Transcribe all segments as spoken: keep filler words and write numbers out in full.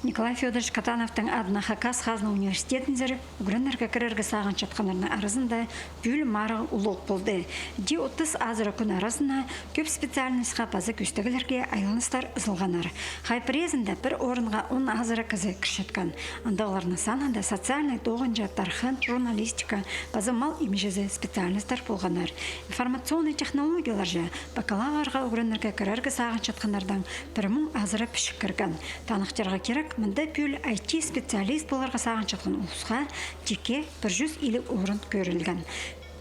Николай Фёдорович Катановтың адына Хакас хазна университетінзер ӱгренерге кірерге сағынчатханнарның аразында пӱӱл марығ улуғ полды. Иди отыс азыра кӱн аразына кӧп специальностьха паза кӧстеглерге айланыстар ызылғаннар. Хай пірезінде пір орынға он азыра кізі кірчеткен. Андағларның санында социальный тоғынҷа, тархын, журналистика паза мал имҷізі специальностьтар полғаннар. Информационный технологияларҷа бакалаврға ӱгренерге кірерге сағынчатханнардаң пір муң азыра пічік кірген. Таныхтирға кирек, мында пӱӱл I T специалист поларға сағынчатхан улусха тикке пір чӱс илиг орын кӧрілген.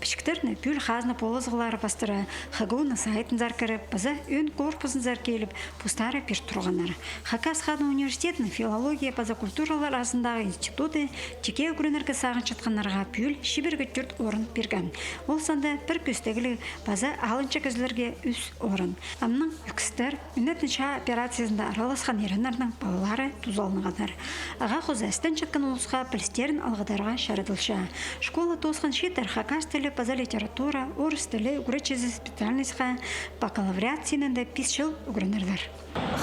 Пічіктерні пӱӱл хазна полызығлары пастыра Х Г У-ның сайтынзар кіріп, паза ӧӧн корпусынзар киліп, постары пир турғаннар. Хакас хазна университетінің филология паза культуралар аразындағы институты тикке ӱгренерге сағынчатханнарға пӱӱл чибіргі тӧрт орын пирген. Ол санда пір кӧстегліг паза алынҷа кізілерге ӱс орын. Амнаң ӧкістер, ӱнетін чаа операциязында араласхан иреннернің палалары тузаланғаннар. Ағаа хоза істенчеткен улусха пілістерін алғыдарға чарадылча. Школа тоосхан чииттер хакас тілі паза литература, орыс тілі ӱгретчізі специальностьха бакалавриат синінде пис чыл ӱгренерлер.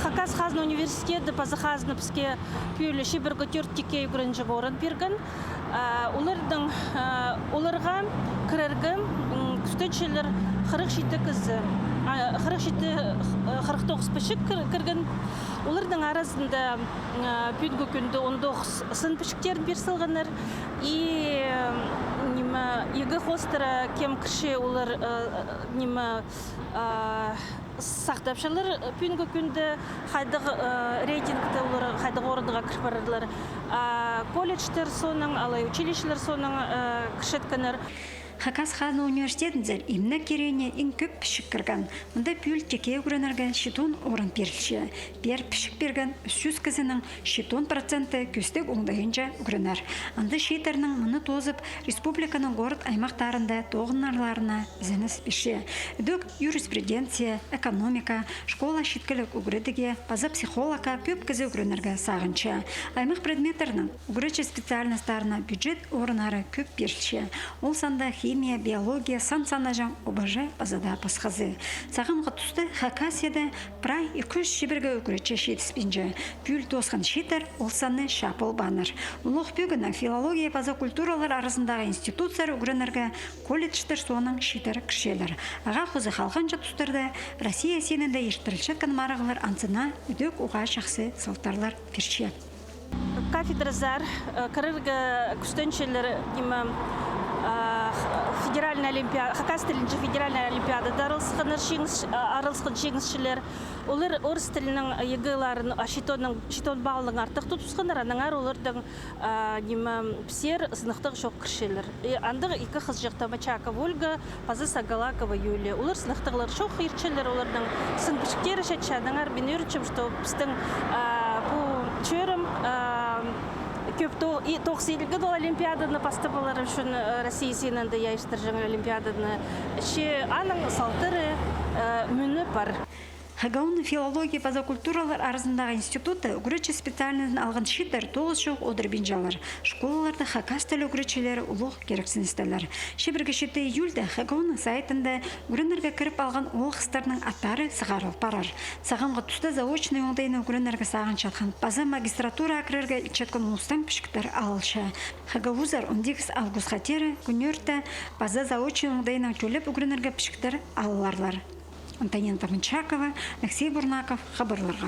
Хакас хазна университеті паза хазна піске пӱӱл чибіргі тӧрт тикке ӱгренҷі орын пирген. А, оларның, а, оларға кірерге, м, кӱстенчелер хырых читі кізі. А, хырых читі, э, хырых тоғыс пічік кір-, кірген. Оларның аразында, а, пӱӱнгі кӱнде он тоғыс сын пічіктерін пир салғаннар. И, м, ниме, игі хоостыра кем кірче олар, э, ниме, а, сахтапчалар, э, пӱӱнгі кӱнде хайдағ, э, рейтингте олар хайдағ орынға кір парарлар. А, колледжтер соонаң, алай училищелер соонаң, э, кірчеткеннер. Хакас хазна университетінзер имнег кирегіне иң кӧп пічік кірген. Мында пӱӱл тикке ӱгренерге читон орын пирілче. Пеер пічік пирген ӱс чӱс кізінің читон проценті кӧстег оңдайынҷа ӱгренер. Анда чииттернің мыны тоозып, республиканың город-аймахтарында тоғынарларына ізеніс пирче. Ідӧк юриспруденция, экономика, школа читкелік ӱгредігі паза психологха кӧп кізі ӱгренерге сағынча. Аймах предметтернің ӱгретчі специальностьтарына бюджет орыннары кӧп пирілче. Ол санда химия, биология, сан санаҷаң, О Б Ж паза даа пасхазы. Сағамғы туста Хакасияда прай ікі чӱс чибіргі ӱгретчі читіспинче. Пӱӱл тоосхан чииттер ол санны чаа полбааннар. Улуғ пӧгіннең филология паза культуралар аразындағы институтсар ӱгренерге колледжтер соонаң чииттер кірчелер. Ағаа хоза халғанҷы тустарда Россия синінде иртірілчеткен марығлар анзына ідӧк уғаа чахсы салтарлар пирче. Кафедразар, э, кірерге кӱстенчелер, ниме, а, федеральный олимпиа-, хакас тілінҷе федеральный олимпиадада араласханнар, чиңіс-, а, араласхан чиңісчілер. Олар орыс тілінің ЕГЭ-ларын, а, читонның, читон баллын артых тутысханнар, аннаңар оларның, а, ниме, пісер сынахтығ чох кірчелер. И андағ ікі хызыҷах, Томачакова Ольга паза Сагалакова Юлия. Олар сынахтығлар чох иртчелер, оларның сын пічіктері чатча, аннаңар мин ӧрінчем, что пістің, а, пу чӧрім, а, кӧп то-, и тоғыс илген ол олимпиаданы пастап алар ӱчӱн, а, Россия синінде иртірҷең олимпиаданы. Че аның салтары, а, мӱні пар. Х Г У-ның филология паза культуралар аразындағы институты ӱгретчі специальнозын алған чииттер тоғыс чох одырбинчалар. Школаларда хакас тілі ӱгретчілері улуғ кирексіністелер. Чибіргі читі июльда Х Г У-ның сайтында ӱгренерге кіріп алған оол-хыстарның аттары сығарыл парар. Сағамғы туста заочный оңдайны ӱгренерге сағынчатхан паза магистратураа кірерге итчеткен улустаң пічіктер алылча. Х Г У-зар он сигіс августха теере кӱнӧрте паза заочный оңдайнаң тӧлеп ӱгренерге пічіктер алыларлар. Антонина Томачакова, Алексей Бурнаков, хабарларға.